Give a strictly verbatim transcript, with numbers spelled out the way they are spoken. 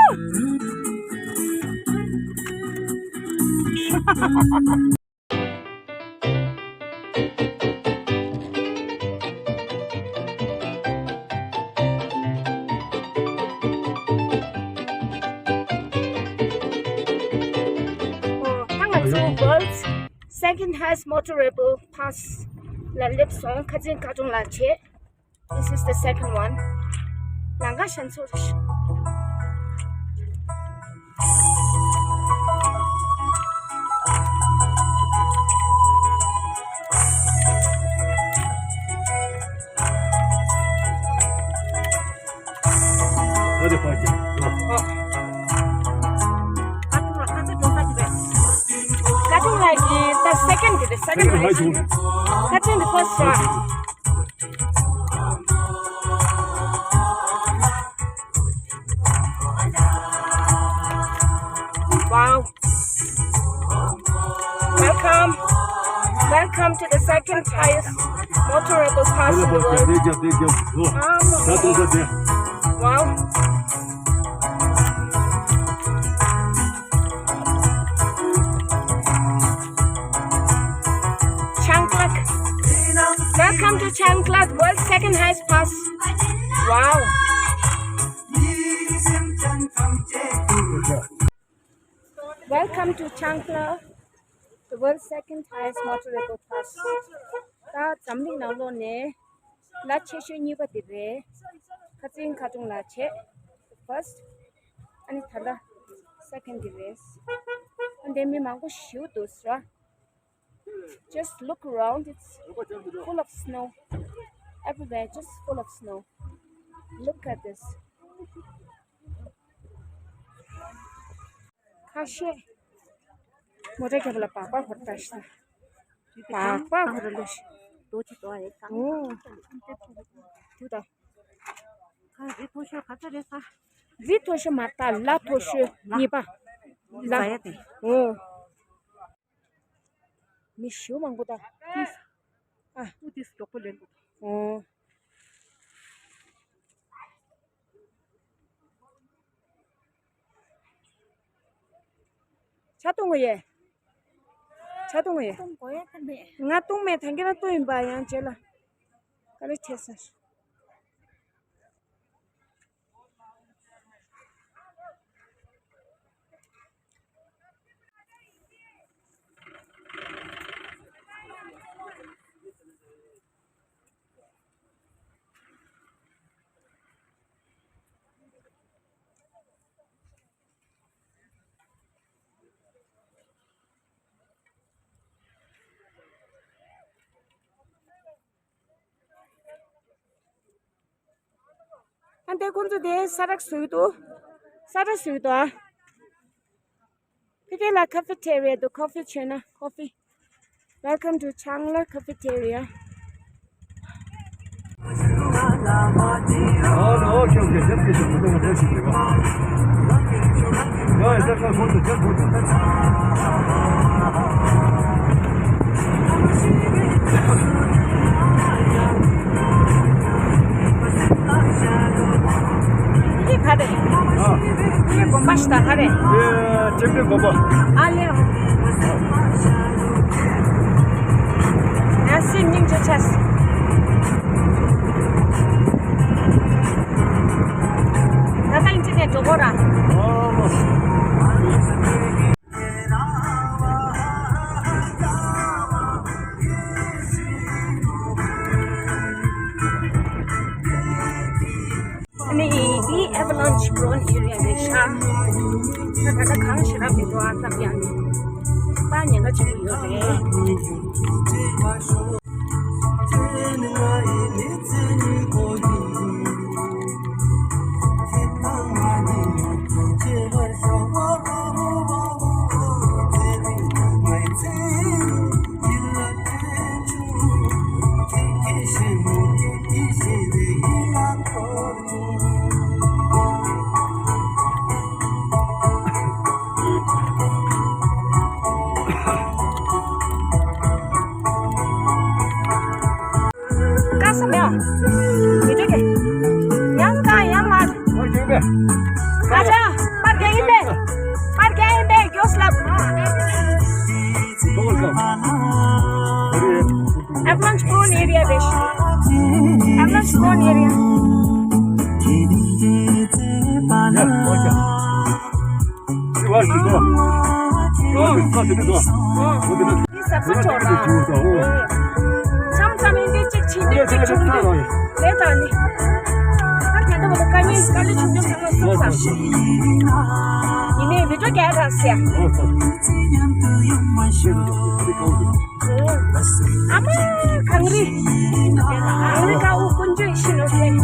ད་ང་ཚོ་world's second highest motorable pass ལ་སླེབས་སོང་། ཁ་ཆེམས་ཁ་གྲོང་ལ་བྱེད། This is the second one. ལང་ཀ་ཤན་ཚོ་རེད། ཁ་ཆེམས་ལ་ཁ་ཆེམས་སྒྲོན་ས་ཅིག་རེད། ཁ་ཆེམས་ལ་གི་the second དེ་རེད། Second རེད། ཁ་ཆེམས་the first one. Wow. Welcome. Welcome to the second highest motorable pass in the world. Wow. Changklak. Welcome to Changklak, world's second highest pass. Wow. Welcome to Changklak, the world's second highest motorable pass. ད་འཛམ་གླིང་ནང་ལོགས་ནས་ལ་ཆེ་ཤོས་གཉིས་པ་དེ་རེད། ཁ་ཆེམས་ཁ་གྲོང་ལ་བྱེད། First. ཨ་ནི་ད་ལྟ་second དེ་རེད། ཨ་འདི་མི་མང་པོ་ཞེ་པོ་འདུག་ཟེར། Just look around, it's full of snow. Everywhere, just full of snow. Look at this. ཁ་ཤས་མོ་ཊ་རྒྱབ་ལ་སྦག་སྦག་ཧོར་ལྟ་ཤི། སྦག་སྦག་ཧོར་ལུ་ཤི། ཨོ། དུ་ད། རི་མཐོ་ཤོས་ག་ཚོད་རེད་ས། རི་མཐོ་ཤོས་མ་རེད་ད། ལ་མཐོ་ཤོས་གཉིས་པ། ལ། ཨོ། མི་ཞེ་པོ་མང་པོ་ད། ཨ། ཨུ་ཏིས་གྲོགས་པོ་ལེན་དགོས། ཨོ། ཆ་བཏུང་གི་ཡེ། ཆ་བཏུང་གི་ཡེ། བཏུང་དགོས་ཡ་ད་མེད། ང་བཏུང་མེད། ཐང་གི་ན་བཏུང་ཡིན་པ་ཡང་བྱེད་ལ། ག་རེ་བྱེད་ས། ཨ་འདི་ཁོང་ཚོ་དེ་ས་རག་བཟོས་འདུག་ས་རག་བཟོས་འདུག་ཨ། ཕི་ཏེ་ལ་ཁ་ཕི་ཐེ་རི་ཡ་འདུག་ཁོ་ཕི་མཆོད་ན་ཁོ་ཕི། Welcome to Changla Cafeteria. འདི་ག་རེད། འདི་དགོན་པ་ཞིག་ད་ག་རེད། འདི་ཁྲིམས་སྒྲིག་དགོན་པ། ཨ་ལེ། ཡ་སེམས་སྙིང་རྗེ་ཆེ། ད་ལྟ་ཨིན་ཅི་ནས་འགྲོ་གོ་ར། ཨ་ནི་འདི་avalanche prone area རེད་ཤག་ད་ད་ལྟ་གངས་ཞེ་དྲག་མི་འདུག་ཨ་སྟབས་ཡག་ནས་པར་ཉན་ག་བྱེད་ཀྱི་ཡོད་རེད། ཀ་ས་མེད། མི་འགྲིག་གི་ཡང་ཀ་ཡང་མ། ཨ་ཅག Your slab. Avalanche prone area, Besh. Avalanche prone area. This is a good one. Sometimes in the chick, chick, chick, chick, chick. Later on. ད་ད་ལྟ་བར་དུ་དཀའ་ངལ་དཀའ་ལས་ཆུང་ཆུང་ཚང་མ་སེལ་ཚར། ཡིན་ནའི་བི་ཌིའོ་རྒྱག་ག་ཟེར། ཨ་མ་གངས་རི། ཨ་མ་ཀ་འུ་དཀོན་མཆོག་ཤི་ནོ་ཟེར།